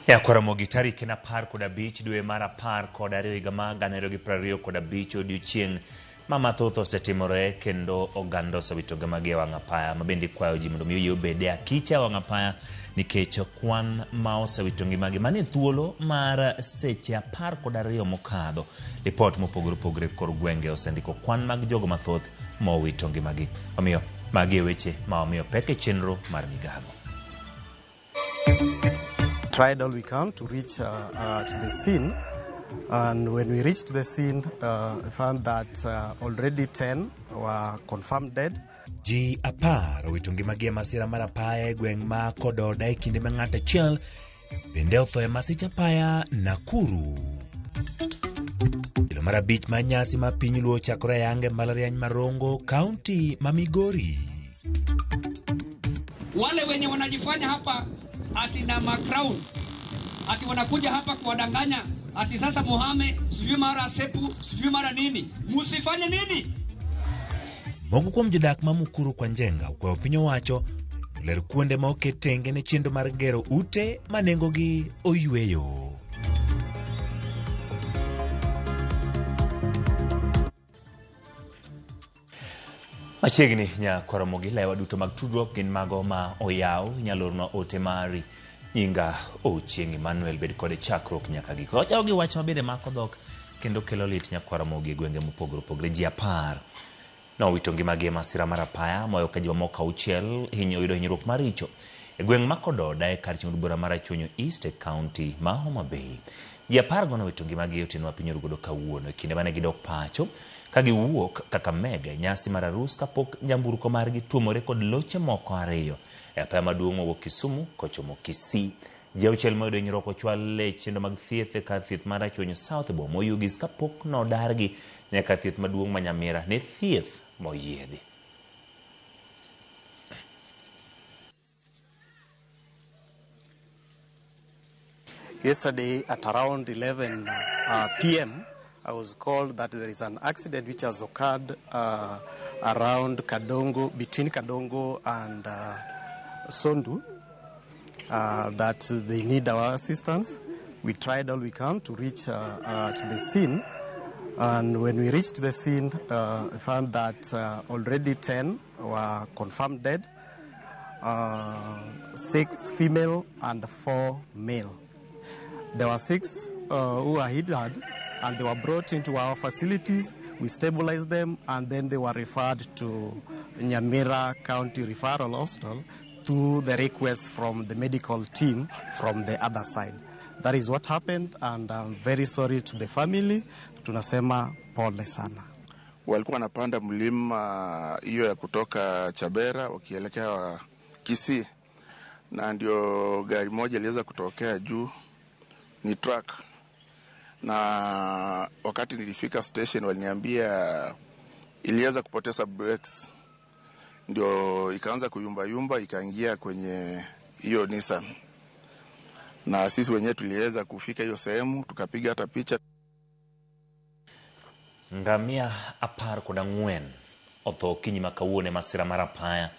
Nyakwaramogi tarik en 15 dwe mar 12 higa mar 2025 odiochieng' ma mathoth osetimore kendo oganda osewito ngimagi e wang' apaya ma bende ikwayo ji mondo mi oyie obed e akicha e wang' apaya nikech kwan ma osewito ngimagi manie thuolo mar seche 12 mokadho. Lipot mopogore opogore kor gwenge osendiko kwan mag jogo mathoth mowito ngimagi. Omiyo magi e weche ma omiyo pek e chenro mar migago. Tried all we can to reach to the scene, and when we reached the scene, we found that already 10 were confirmed dead. Ji 10 owito ngimagi e masira mar apaya e gweng' ma Kododa e kinde ma ng'ato achiel bende otho e masich apaya Nakuru. Kilo mar 5 mar nyasi ma piny Luo ochakore ayanga e mbalariany ma Rongo, kaunti ma Migori. Wale wenye wanajifanya hapa ati na macrown ati wanakuja hapa kuwadanganya ati sasa muhame sijui mara sepu sijui mara nini, musifanye nini. Moko kuom jodak ma Mukuru kwa Njenga okwayo piny owacho ler kuonde ma oket tenge ne chenro mar gero ute ma nengogi oyweyo. Machiegni nyakwaramogi lewa duto mag tudruok gin mago ma oyaw, inyalo ornwa ote mari. Nyinga Ochieng' Emmanuel, bed kode chakruok nyaka giko. Wachako gi wach mabende mako dhok kendo kelo lit nyakwaramogi e gwenge mopogore opogore. Ji 10 nowito ngimagi e masira mar apaya moyo ka ji mamoko 6 oyudo hinyruok maricho e gweng' ma Kododa e kar chung' bura mar Rachuonyo East e kaunti ma Homa Bay. Ji 10 go nowito ngimagi e otieno ma piny orugodo kawuono e kinde mane gidok pacho ka giwuok Kakamega e nyasi mar arus kapok nyamburko margi tuomore kod loche moko 2 e apaya maduong' mowuok Kisumu kochomo Kisii. Ji 6 moyudo hinyruok ochwal e chenro mag thieth e kar thieth mar Rachuonyo South e boma Oyugis kapok nodargi nyaka thieth maduong' ma Nyamira ne thieth moyiedhi. Yesterday at around 11 p.m., I was called that there is an accident which has occurred around Kadongo, between Kadongo and Sondu, that they need our assistance. We tried all we can to reach to the scene, and when we reached the scene, we found that already 10 were confirmed dead, 6 female and 4 male. There were 6 who were injured, and they were brought into our facilities. We stabilized them, and then they were referred to Nyamira County Referral Hospital through the request from the medical team from the other side. That is what happened, and I'm very sorry to the family. Tunasema pole sana. Walikuwa wanapanda mlima hiyo ya kutoka Chabera wakielekea Kisii, na ndio gari moja iliweza kutokea juu, ni truck. Na wakati nilifika station waliniambia iliweza kupoteza brakes, ndio ikaanza kuyumba yumba ikaingia kwenye hiyo Nissan. Na sisi wenyewe tuliweza kufika hiyo sehemu tukapiga hata picha. Ngamia 14 otho okinyi ma kawuono e masira mar apaya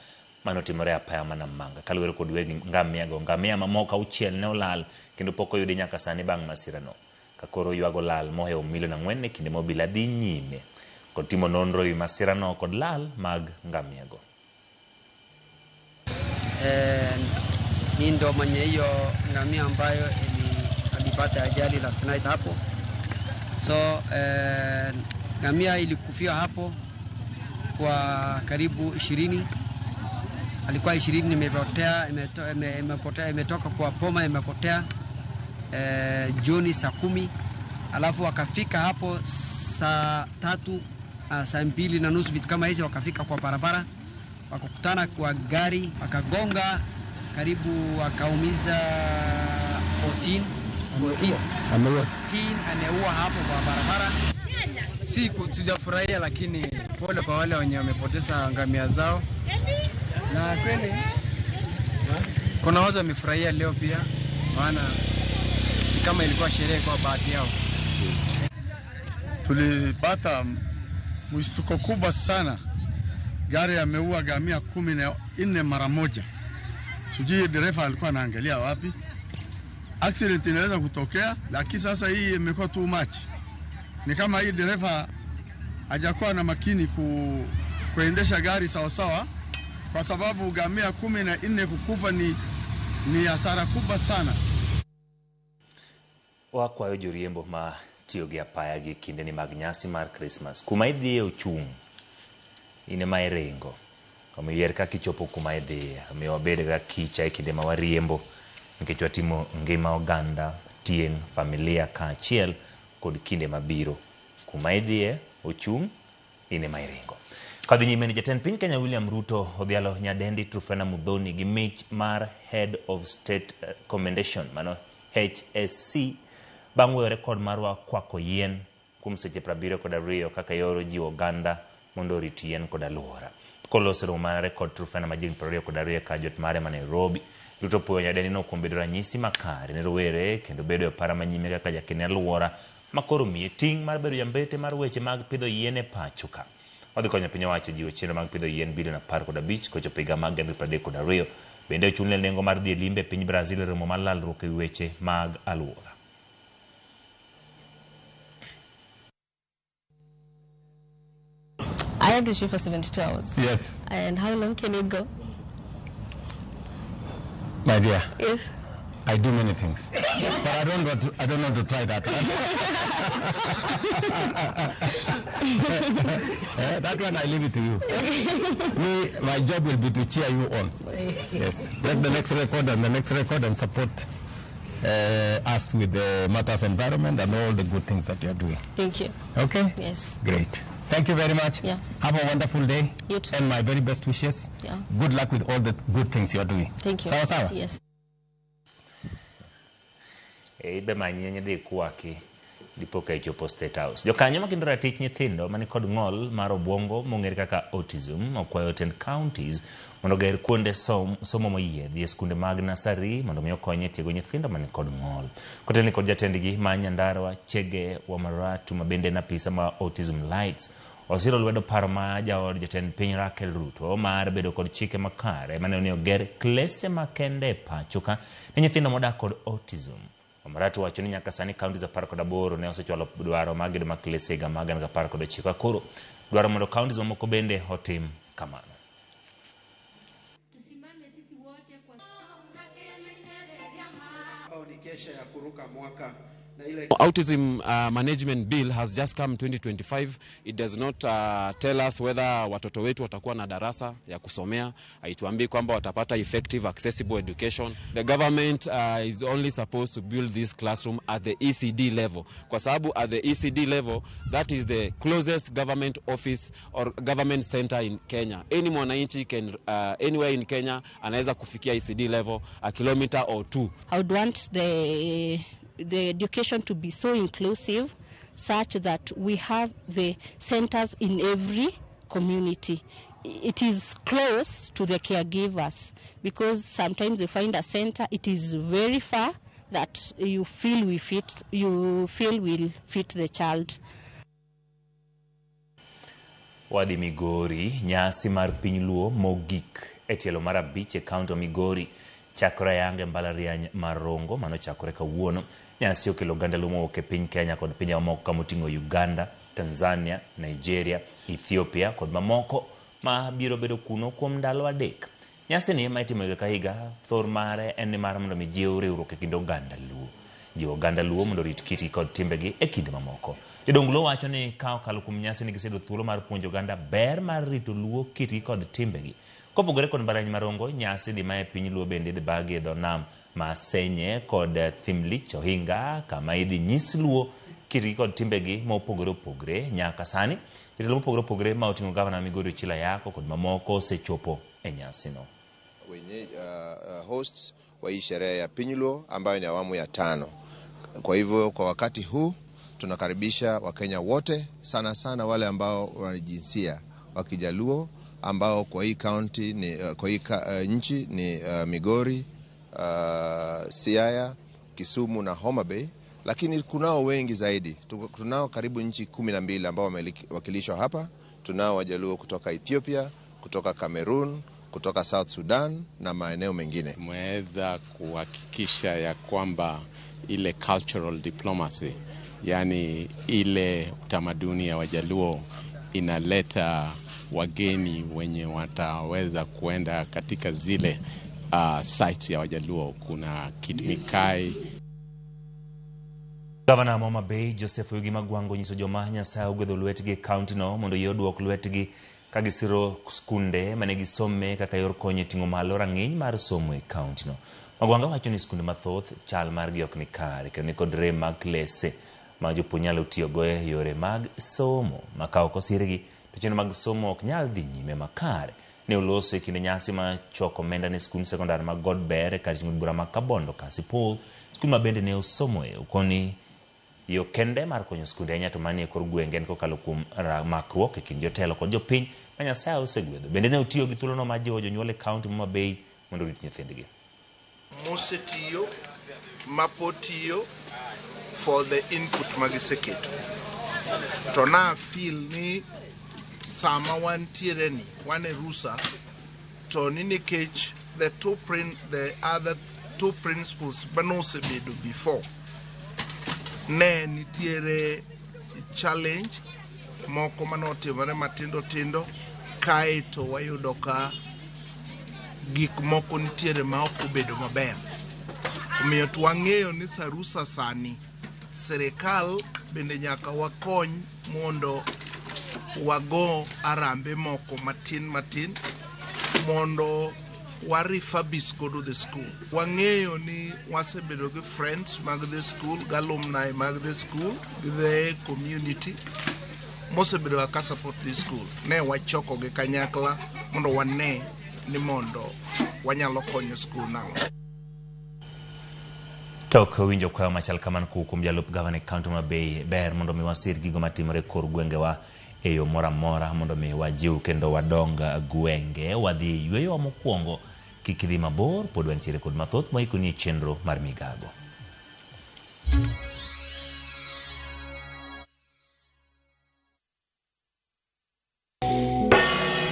manotimore apaya ma Namanga. Kaluwore kod weg ngamia go, ngamia mamoko 6 ne olal kendo pok oyudi nyaka sani bang' masirano. Ka koro ywago lal mohewo milion 4 e kinde ma obila dhi nyime kod timo nonro ewi masirano kod lal mag ngamia go. Mi ndo mwenye hiyo ngamia ambayo alipata ajali last night hapo. So ngamia ilikufia hapo kwa karibu 20. Alikuwa 20 imepotea, imepotea, imetoka kwa poma imepotea, jioni saa 10. Alafu wakafika hapo saa 3, saa 2:30 vitu kama hizo, wakafika kwa barabara, wakakutana kwa gari, wakagonga karibu wakaumiza 14. Ameua. 14 ameua hapo kwa barabara. Si sijafurahia, lakini pole kwa wale wenye wamepoteza ngamia zao. Na kweli kuna watu wamefurahia leo pia, maana ni kama ilikuwa sherehe kwa bahati yao. Tulipata mshtuko kubwa sana. Gari ameua ngamia 14 mara moja. Sijui dereva alikuwa anaangalia wapi. Accident inaweza kutokea, lakini sasa hii imekuwa too much. Ni kama hii dereva hajakuwa na makini kuendesha gari sawa sawa, kwa sababu ngamia 14 kukufa ni hasara kubwa sana. Wakwayo joriembo ma tiyo gi apaya gi kinde ni mag nyasi mar Christmas. Kuma idhiye ochung', in ema iringo. Omiyo yier kaka ichopo kuma idhiye. Omiyo wabed ga kicha e kinde ma wariembo, nikech watimo ngima oganda, tieng', familia kaachiel kod kinde mabiro. Kuma idhiye ochung', in ema iringo. Kadhi nyime ni jatend piny Kenya William Ruto odhialo nyadendi Truphena Muthoni gi mich mar Head of State Commendation, mano HSC, bang' weyo rekod marwa kwako yien kuom seche 72 kaka yor jiwo oganda mondo orit yien kod alwora. Koloso romo mar rekod Truphena ma jigni 22 ka jot mare ma Nairobi, Ruto puoyo nyadendi no kuom bedo ranyisi makare ne rowere kendo bedo e opara manyime kaka jakene alwora ma koro miye ting' mar bedo jambete mar weche mag pidho yien e pacho ka. Odhi konyo piny owacho jiwo chenro mag pidho yien bilion 15 kochopo higa mag 2032. Bende ochulne nengo mar dhi e limbe e piny Brazil e romo mar lalruok e weche mag alwora. I have to shoot for 72 hours. Yes. And how long can you go? My dear. Yes. I do many things, but I don't want to try that. That one I leave it to you. Me, my job will be to cheer you on. Yes. Break the next record and the next record and support us with the matters environment and all the good things that you are doing. Thank you. Okay? Yes. Great. Thank you very much. Yeah. Have a wonderful day. You too. And my very best wishes. Yeah. Good luck with all the good things you are doing. Thank you. Sawa sawa? Yes. Ibe manyenye dhi kwaki dipo ka ichopo State House. Jokanyo makindo ratich nyithindo mani kod ng'ol mar obwongo mong'ere kaka autism okwayo 10 counties mondo oger kuonde somo moyiedhi e skunde mag nasari mondo mi okony e tiego nyithindo mani kod ng'ol. Kotelni kod jatendgi ma Nyandarua Chege Wamaratu ma bende en apisa ma Autism Lights osiro lwedo paro ma jaod jatend piny Raquel Ruto mar bedo kod chike makare mane onego oger klese makende e pacho ka ne nyithindo modak kod autism. Wamaratu wacho ni nyaka sani counties 18 ne osechwalo dwaro mag gedo mag klese higa mag 2019 koro dwaro mondo counties mamoko bende otim kamano. Autism Management Bill has just come 2025. It does not tell us whether watoto wetu watakuwa na darasa ya kusomea. Haituambii kwamba watapata effective accessible education. The government is only supposed to build this classroom at the ECD level. Kwa sababu at the ECD level, that is the closest government office or government center in Kenya. Any mwananchi can anywhere in Kenya anaweza kufikia ECD level a kilometer or two. I would want the education to be so inclusive such that we have the centers in every community. It is close to the caregivers because sometimes you find a center, it is very far that you feel will fit the child. Wadi Migori, nyasi mar piny Luo mogik e tielo mar 5 e kaunti Migori chakore yange mbalariany mar Rongo mano chakore kawuono. Nyasi okelo oganda Luo mowuok e piny Kenya kod pinje mamoko kamoting'o Uganda, Tanzania, Nigeria, Ethiopia kod mamoko ma biro bedo kuno kuom ndalo 3. Nyasi ni ma itimo higa ka higa, thor mare en ni mar mondo mi jiw riwruok e kind oganda Luo. Jiwo oganda Luo mondo orit kitgi kod timbegi e kinde mamoko. Jodong Luo wacho ni ka okalo kuom nyasi ni giseyudo thuolo mar puonjo oganda ber mar rito Luo kitgi kod timbegi. Kopogore kod mbalariany mar Rongo, nyasi dhi ma e piny Luo bende idhi bagi e dho nam ma Senye kod Thimlich Ohinga kama idhi nyis Luo kitgi kod timbegi mopogore opogore. Nyaka sani jotelo mopogore opogore ma oting'o gavana Migori Ochilo Ayako kod mamoko osechopo e nyasino. Wenye hosts wa hii sherehe ya piny Luo ambayo ni awamu ya 5. Kwa hivyo kwa wakati huu tunakaribisha Wakenya wote, sana sana wale ambao wana jinsia wa Kijaluo ambao kwa hii county ni kwa hii nchi ni Migori, Siaya, Kisumu na Homa Bay, lakini kunao wengi zaidi. Tunao karibu nchi 12 ambao wamewakilishwa hapa. Tunao Wajaluo kutoka Ethiopia, kutoka Cameroon, kutoka South Sudan na maeneo mengine. Tumeweza kuhakikisha ya kwamba ile cultural diplomacy, yani ile utamaduni ya Wajaluo inaleta wageni wenye wataweza kuenda katika zile sites ya Wajaluo. Kuna Kit Mikayi. Gavana ma Homa Bay Joseph Oyugi Magwanga onyiso joma Nyasaye ogwedho lwetgi e kaunti no mondo yie oduok lwetgi ka gisiro skunde mane gisome kaka yor konyo e ting'o malo rang'iny mar somo e kaunti no. Magwanga wacho ni skunde mathoth chal margi ok ni kare kendo nikod rem mag klese ma jopuonj nyalo tiyogo e yore mag somo ma ka ok osirgi to chenro mag somo ok nyal dhi nyime makare. Ne oloso e kinde nyasi mar choko omenda ne skund sekondar ma Godber e kar chungo bura ma Kabondo Kasipul, skul ma bende ne osomoe. Okoni yo kende mar konyo skunde ahinya to manie kor gwenge en kokalo kuom makruok e kind jotelo kod jopiny ma Nyasaye osegwedho. Bende ne otiyo gi thuolono mar jiwo jonyuol e kaunti ma Homa Bay mondo orit nyithindgi. Mosetiyo mapod tiyo for the input magiseketo to na feel ni sama wantiere ni wan e rusa to ni nikech the other two principals manosebedo before ne nitiere challenge moko manotimore matindo tindo kaeto wayudo ka gik moko nitiere ma ok obedo maber. Omiyo to wang'eyo ni sarusa sani sirikal bende nyaka wakony mondo wago arambe moko matin matin mondo wa refurbish godo the school. Wang'eyo ni wasebedo gi friends mag the school, gi alumni mag the school, gi the community mosebedo ka support the school. Ne wachoko gi kanyakla mondo wane ni mondo wanyalo konyo school nang'o. Tok winjo kwayo machal kamano kowuok kuom jalup gavana e kaunti ma Bay, ber mondo mi wasir gigo matimore e kor gwengewa e yo moro amora mondo mi wajiw kendo wadong gwenge. Wadhi e yweyo mokwongo, kik idhi mabor, pod wantiere kod mathoth moikoni e chenro mar migago.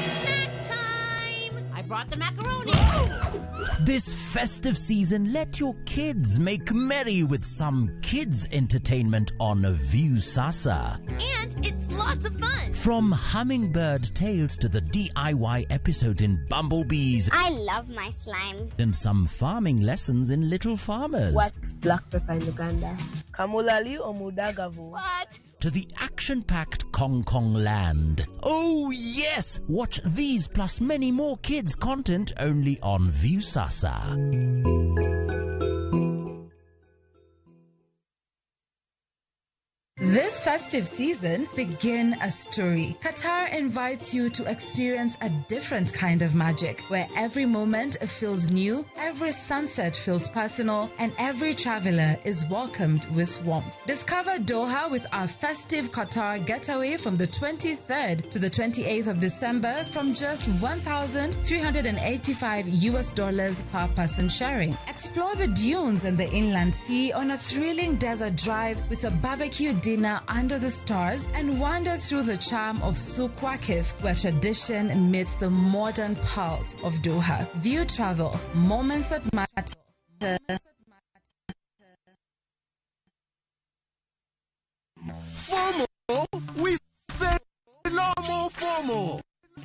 Snack time! I brought the macaroni. This festive season, let your kids make merry with some kids entertainment on Viusasa. And it's lots of fun. From Hummingbird Tales to the DIY episode in Bumblebees I love my slime. and some farming lessons in Little Farmers. What's black pepper in Uganda? Kamulali or Mudagavu? What? To the action-packed Kong Kong Land. Oh yes! Watch these plus many more kids content only on Viusasa. This festive season, begin a story. Qatar invites you to experience a different kind of magic, where every moment feels new, every sunset feels personal, and every traveler is welcomed with warmth. Discover Doha with our festive Qatar getaway from the 23rd to the 28th of December from just 1,385 US dollars per person sharing. Explore the dunes and the inland sea on a thrilling desert drive with a barbecue dinner under the stars and wander through the charm of Souk Waqif, where tradition meets the modern pulse of Doha. View Travel, moments that matter. FOMO, we say no more FOMO.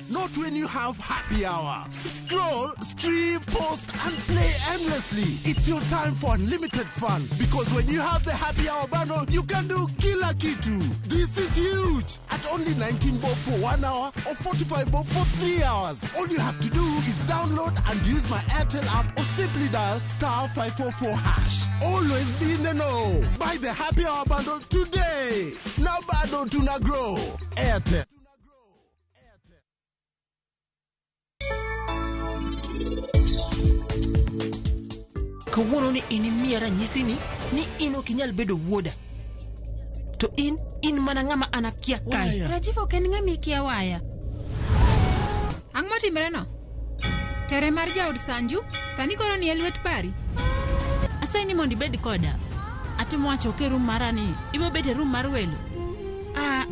Not when you have happy hour. Scroll, stream, post, and play endlessly. It's your time for unlimited fun. Because when you have the happy hour bundle, you can do kila kitu. This is huge. At only 19 bob for 1 hour or 45 bob for 3 hours. All you have to do is download and use my Airtel app or simply dial star 544 hash. Always be in the know. Buy the happy hour bundle today. Now bado tuna grow. Airtel. Kawuono ni in imiya ranyisi ni in ok inyal bedo wuoda to in mana ng'ama an akia kae. Rajiv ok en ng'ama ikia waya. Ang'o motimore no? Tere mar jaod Sanju sani koro ni e lwet pari. Asayi ni mondo ibed koda. Atemo wacho ok e room mara ni ibo bet e room mar welo. Ah,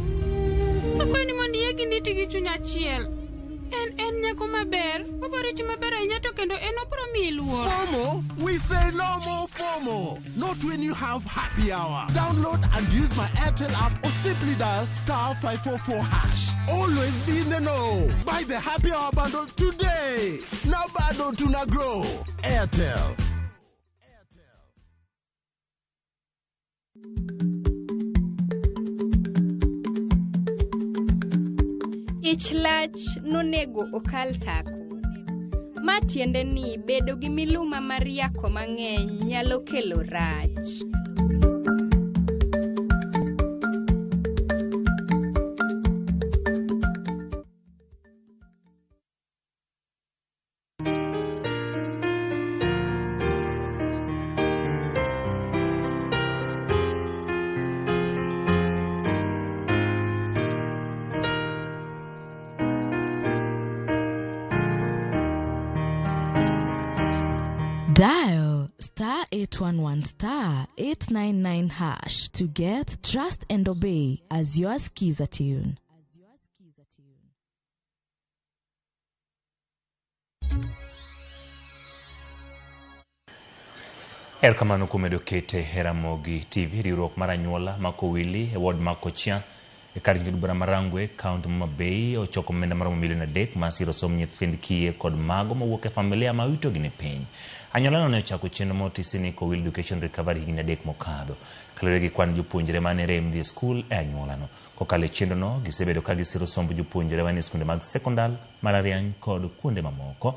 akwayi ni mondo iyie gi niti gi chuny achiel. En nyako maber, oboriti maber ahinya to kendo en obiro miyi luor. FOMO? We say no more FOMO. Not when you have happy hour. Download and use my Airtel app or simply dial star 544 hash. Always be in the know. Buy the happy hour bundle today. Now bado tuna grow. Airtel. Ich lach nonego okal tako. Ma tiende ni bedo gi miluma mar yako mang'eny nyalo kelo rach. Dial star 811 star 899 hash to get Trust and Obey as your skiza tune. Erokamano kuom medo kete e Ramogi TV, riwruok mar anyuola ma Kowili e ward ma Kochia e kar od bura ma Rangwe, kaunti ma Homa Bay ochoko omenda maromo milion 3 mar siro somb nyithind kiye kod mago mowuok e familia ma yutogi ni piny. Anyuolano ne ochako chenro motisi ni Kowili Education Recovery higni 3 mokadho. Kaluwore gi kwan jopuonjre mane rem dhi e skul e anyuolano. Kokalo e chenrono, gisebedo ka gisiro somb jopuonjre manie skunde mag sekondar, mbalariany kod kuonde mamoko.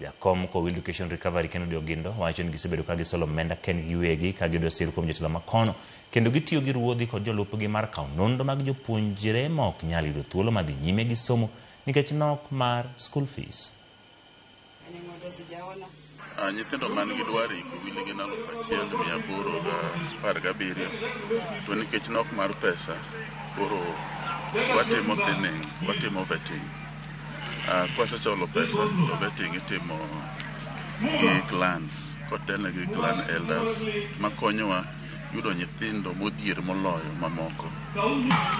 Jakom Kowili Education Recovery Kennedy Ogindo wacho ni gisebedo ka gisolo omenda kendgi giwegi ka giyudo sir kuom jotelo makono kendo gitiyo gi ruodhi kod jolupgi mar kawo nonro mag jopuonjre ma ok nyal yudo thuolo mar dhi nyime gi somo nikech nok mar school fees. Nyithindo man gi dwaro e Kowili gin 1817 to nikech nok mar pesa koro watimo thinning, watimo vetting. Kwasecholo pesa to vetting itimo gi clans kotelne gi clan elders makonyowa yudo nyithindo modhier moloyo mamoko.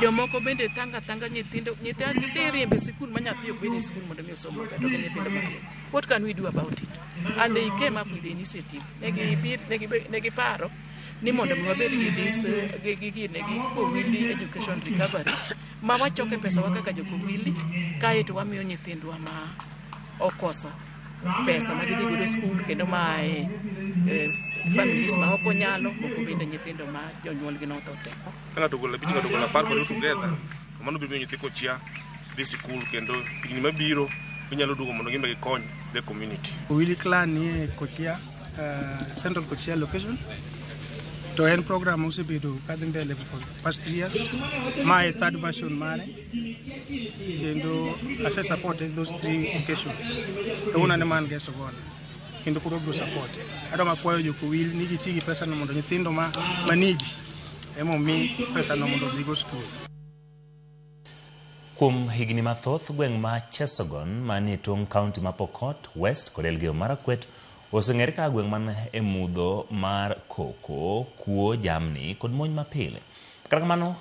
Jomoko bende tanga tanga nyithindo nyithindo riembe sikul ma nyathi ok bed e sikul mondo mi osom maber to gin nyithindo mariek. What can we do about it? And they came up with the initiative. Negi paro ni mondo mi wabed gi this gi Kowili Education Recovery ma wachoke pesa wa kaka jo Kowili kaeto wamiyo nyithindwa ma okoso pesa ma gidhi godo skul kendo ma families ma ok onyalo moko bende nyithindo ma jonyuolgi notho te. Ka ng'ato ogolo 5 ng'ato ogolo 10 kod together to mano biro miyo nyithi Kochia dhi sikul kendo higni mabiro ginyalo duogo mondo gin be gikony the community. Kowili clan nie Kochia, Central Kochia location. To en program osebedo kadhi mbele for past 3 years. Ma e third version mare. Kendo ase support those 3 occasions. Kawuono an ema an guest of honor. Kendo koro abiro support. Adwa makwayo jo Kowili ni giti gi pesa no mondo nyithindo ma needy ema omi pesa no mondo odhigo skul. Kuom higni mathoth, gweng' ma Chesogon manie tong' kaunti ma Pokot West kod Elgeyo Marakwet oseng'ere kaka gweng' man e mudho mar koko, kuo, jamni kod monj mapile. Kata kamano,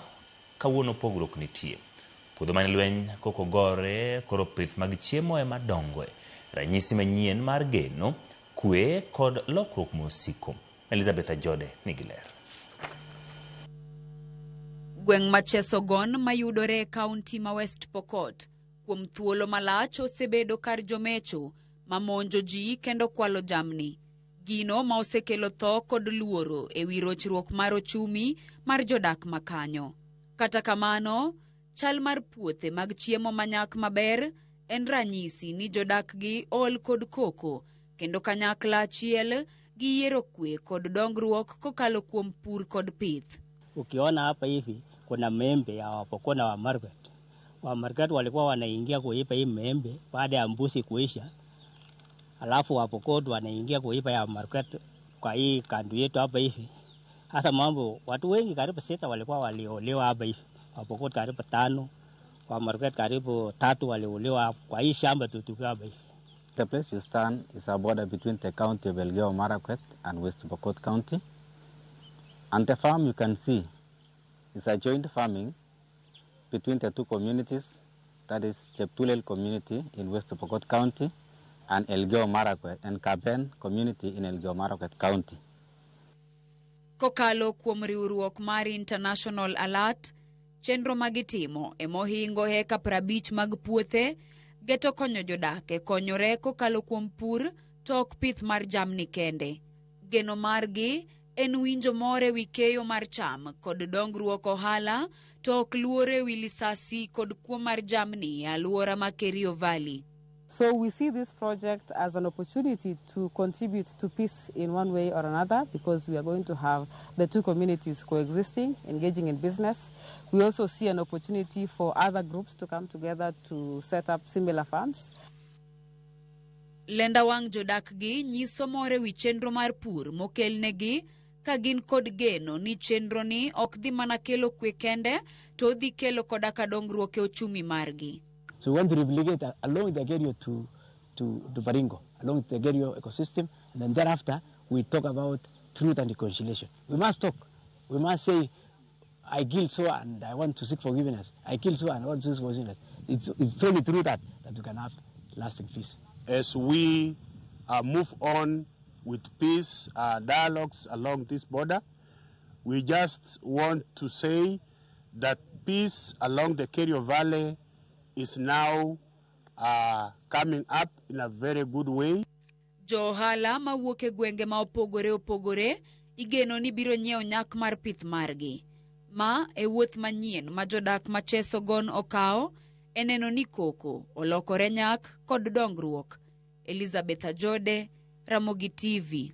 kawuono pogruok nitie. Puodho mane lweny koko gore, koro pith mag chiemo ema dongoe. Ranyisi manyien mar geno, kwe kod lokruok mosiko. Elizabeth Ajode nigi ler. Gweng' ma Chesogon mayudore e kaunti ma West Pokot kuom thuolo malach osebedo kar jomecho mamonjo ji kendo kwalo jamni. Gino ma osekelo tho kod luoro e wi rochruok mar ochumi mar jodak makanyo. Kata kamano, chal mar puothe mag chiemo manyak maber en ranyisi ni jodak gi ol kod koko kendo kanyakla achiel giyiero kwe kod dongruok kokalo kuom pur kod pith. Ukiona hapa hivi kuna maembe ya Wapokot na Wamarkwet. Wamarkwet walikuwa wanaingia kuipa hii maembe baada ya mbuzi kuisha. Alafu Wapokot wanaingia kuipa ya Markwet kwa hii kandu yetu hapa hivi. Hasa mambo watu wengi karibu 6 walikuwa waliolewa hapa hivi. Wapokot karibu 5, Wamarkwet karibu 3 waliolewa kwa hii shamba tutuka hapa hivi. The place you stand is a border between the county of Elgeyo Marakwet and West Pokot County. And the farm you can see is a joint farming between the two communities, that is Cheptulel community in West Pokot County and Elgeyo Marakwet and Kaben community in Elgeyo Marakwet County. Kokalo kuom riwruok mar International Alert, chenro magitimo emohingo heka 50 mag puothe geto konyo jodak e konyore kokalo kuom pur to ok pith mar jamni kende. Geno margi en winjo mor ewi keyo mar cham kod dongruok ohala to ok luor ewi lisasi kod kuo mar jamni e alwora ma Kerio Valley. So we see this project as an opportunity to contribute to peace in one way or another, because we are going to have the two communities coexisting, engaging in business. We also see an opportunity for other groups to come together to set up similar farms. Lenda wang' jodak gi nyiso mor ewi chenro mar pur mokelnegi ka gin kod geno ni chenro ni ok dhi mana kelo kwe kende to odhi kelo koda ka dongruok e ochumi margi. So we want to replicate along the Kerio to Baringo, along the Kerio ecosystem, and then thereafter we talk about truth and reconciliation. We must talk. We must say, I killed so and I want to seek forgiveness. I killed so and I want to seek forgiveness. It's only through that that we can have lasting peace. As we move on with peace dialogues along this border, we just want to say that peace along the Kerio Valley is now coming up in a very good way. Jo ohala mawuok e gwenge ma opogore opogore igeno ni biro nyiewo nyak mar pith margi. Ma e wuoth manyien ma jodak ma Chesogon okawo e neno ni koko olokore nyak kod dongruok. Elizabeth Ajode, Ramogi TV.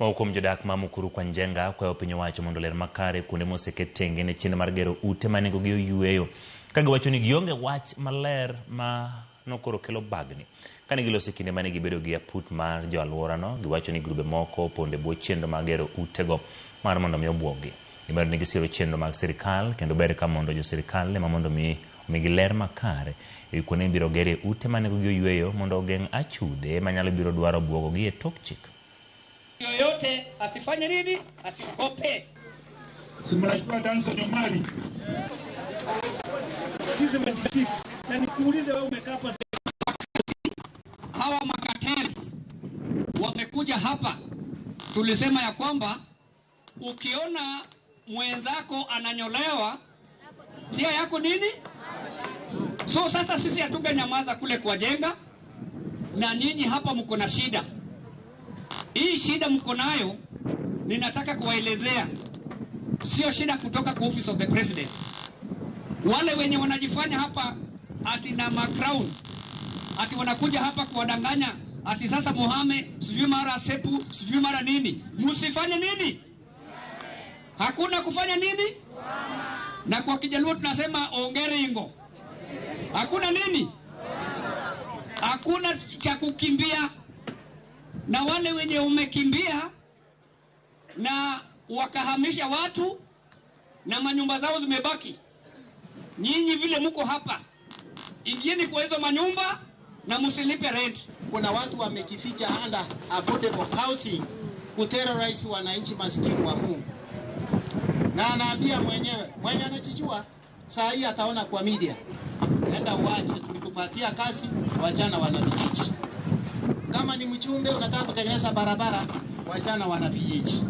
Moko kuom jodak ma Mukuru kwa Njenga kwayo piny owacho mondo ler makare kuonde moseket tenge ne chenro mar gero ute ma nengogi oyueyo, ka giwacho ni gionge wach maler ma nokoro kelo bagni. Kane giloso e kinde mane gibedo gi aput mar jo alworano, giwacho ni grube moko opondo e bwo chenro mar gero utego mar mondo mi obuoggi. Gimedo ni gisiro chenro mag sirikal kendo ber ka mondo jo sirikal ema mondo mi omigi ler makare ewi kuonde mibiro gerie ute ma nengogi oyueyo mondo ogeng' achudhe manyalo biro dwaro buogogi e tok chik. Yoyote asifanye nini? Asiogope. Si mnajua Danson Omari 76 na nikuulize wewe umekaa hapa. Hawa makatels wamekuja hapa, tulisema ya kwamba ukiona mwenzako ananyolewa tia yako nini? So sasa sisi hatungenyamaza kule kwa Jenga, na nyinyi hapa mko na shida. Hii shida mko nayo ninataka kuwaelezea, sio shida kutoka kwa Office of the President. Wale wenye wanajifanya hapa ati na macrown, ati wanakuja hapa kuwadanganya ati sasa muhame, sijui mara sepu, sijui mara nini. Msifanye nini? Hakuna kufanya nini? Na kwa Kijaluo tunasema ongeringo. Hakuna nini? Hakuna cha kukimbia. Na wale wenye umekimbia na wakahamisha watu na manyumba zao zimebaki, nyinyi vile mko hapa, ingieni kwa hizo manyumba na msilipe rent. Kuna watu wamejificha under affordable housing kuterrorize wananchi maskini wa Mungu. Na anaambia mwenyewe, mwenye anajijua saa hii ataona kwa media. Enda uache, tulikupatia kazi, wachana wanavijiji. Kama ni mchumbe unataka kutengeneza barabara, wachana wanavijiji.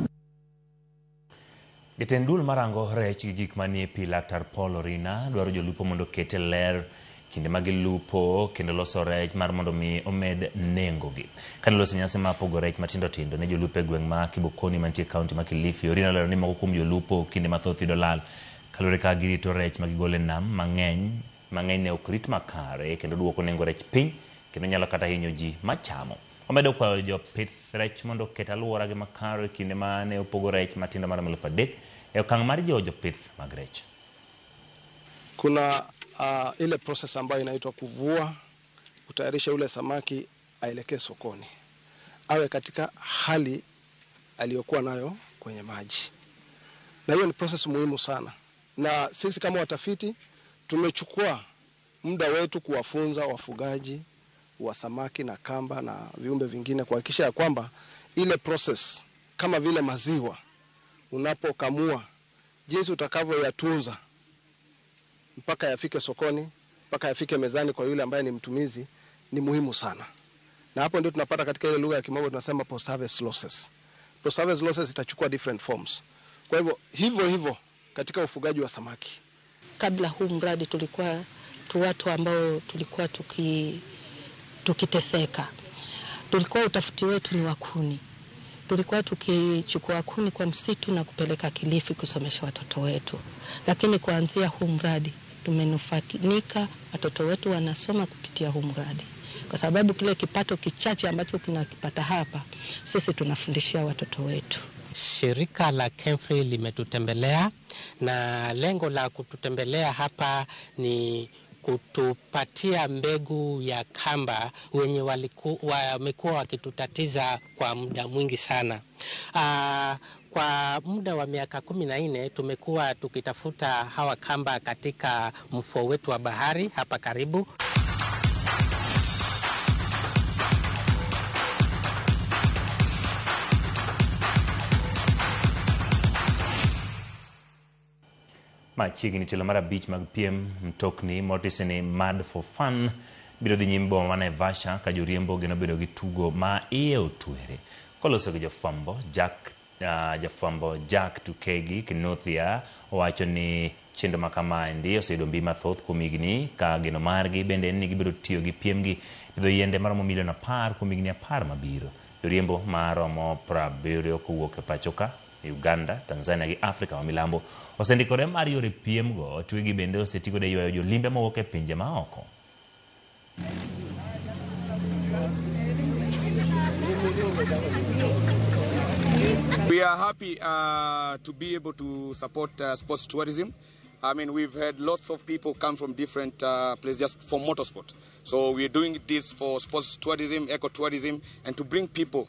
Jatend duol marango rech gi gik manie pi Laktar Paul Orina dwaro jolupo mondo oket e ler kinde ma gilupo kendo loso rech mar mondo mi omed nengogi. Kane oloso nyasi mar pogo rech matindo tindo ne jolupo e gweng' ma Kibokoni mantie e kaunti ma Kilifi, Orina olero ni moko kuom jolupo kinde mathoth yudo lal kaluwore kaka girito rech ma gigolo e nam mang'eny ne ok rit makare kendo duoko nengo rech piny kendo nyalo kata hinyo ji machamo. Omedo kwayo jopith rech mondo oket alworagi makare kinde ma ne opogo rech matindo maromo 3,000 e okang' mar jiwo jopith mag rech. Kuna ile process ambayo inaitwa kuvua, kutayarisha ule samaki aelekee sokoni, awe katika hali aliyokuwa nayo kwenye maji. Na hiyo ni process muhimu sana. Na sisi kama watafiti tumechukua muda wetu kuwafunza wafugaji wa samaki na kamba na viumbe vingine kuhakikisha ya kwamba ile process kama vile maziwa unapokamua, jinsi utakavyoyatunza mpaka yafike sokoni, mpaka yafike mezani kwa yule ambaye ni mtumizi ni muhimu sana. Na hapo ndio tunapata katika ile lugha ya kimombo tunasema post harvest losses. Post harvest losses itachukua different forms. Kwa hivyo hivyo hivyo katika ufugaji wa samaki. Kabla huu mradi tulikuwa tu watu ambao tulikuwa tukiteseka. Tulikuwa utafuti wetu ni wa kuni. Tulikuwa tukichukua kuni kwa msitu na kupeleka Kilifi kusomesha watoto wetu. Lakini kuanzia huu mradi tumenufaika, watoto wetu wanasoma kupitia huu mradi. Kwa sababu kile kipato kichache ambacho tunakipata hapa, sisi tunafundishia watoto wetu. Shirika la KEMFRI limetutembelea na lengo la kututembelea hapa ni kutupatia mbegu ya kamba wenye wamekuwa wakitutatiza kwa muda mwingi sana. Kwa muda wa miaka 14 tumekuwa tukitafuta hawa kamba katika mfuo wetu wa bahari hapa karibu. Machiegni tielo mar 5 mag piem mtokni motisi ni Mad for Fun biro dhi nyime boma ma Naivasha ka joriembo geno bedo gi tugo ma iye otwere. Koloso gi jafwambo Jack Tukegi Kinuthia owacho ni chenro ma kamaendi oseyudo mbi mathoth kuom higni ka geno margi bende en ni gibiro tiyo gi piem gi pidho yiende maromo milion 10 kuom higni 10 mabiro. Joriembo maromo 70 kowuok e pacho ka, Uganda, Tanzania gi Afrika ma milambo osendikore mar yore piem go. Twegi bende osetigodo e ywayo jolimbe mowuok e pinje maoko. We are happy to be able to support sports tourism. I mean, we've had lots of people come from different places just for motorsport. So we're doing this for sports tourism, ecotourism, and to bring people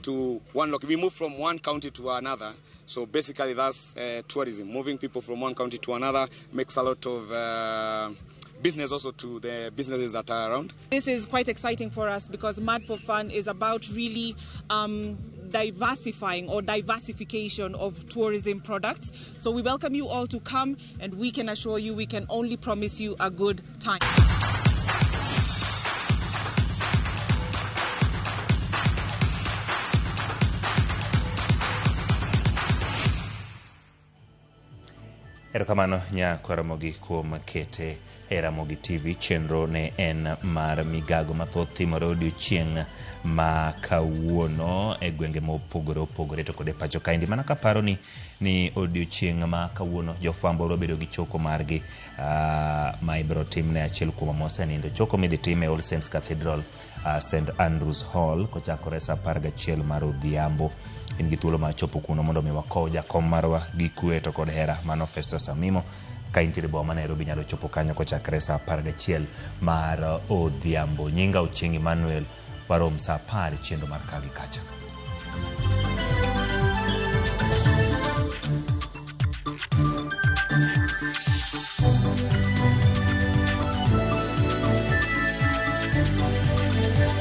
to one location. We move from one county to another. So basically that's tourism. Moving people from one county to another makes a lot of business also to the businesses that are around. This is quite exciting for us because Mad for Fun is about really diversifying or diversification of tourism products. So we welcome you all to come, and we can assure you we can only promise you a good time. Erokamano nya Ramogi kuom kete e Ramogi TV. Chenro ne en mar migago mathoth timore odiochieng' ma kawuono e gwenge mopogore opogore to kod e pacho kaendi. Mana kaparo ni odiochieng' ma kawuono jofwambo biro bedo gi choko margi ma ibiro timne achiel kuom mosenindo. Choko midhi tim e All Saints Cathedral, St Andrews Hall kochakore saa 11 mar odhiambo. In gi thuolo mar chopo kuno mondo mi wakow jakom marwa gi kwe to kod hera mano Festus Amimo. Ka intiere boma ma Nairobi nyalo chopo kanyo kochakore saa 11 mar odhiambo. Nyinga Ochieng' Emmanuel, warom saa 10 chenro mar ka gi kacha.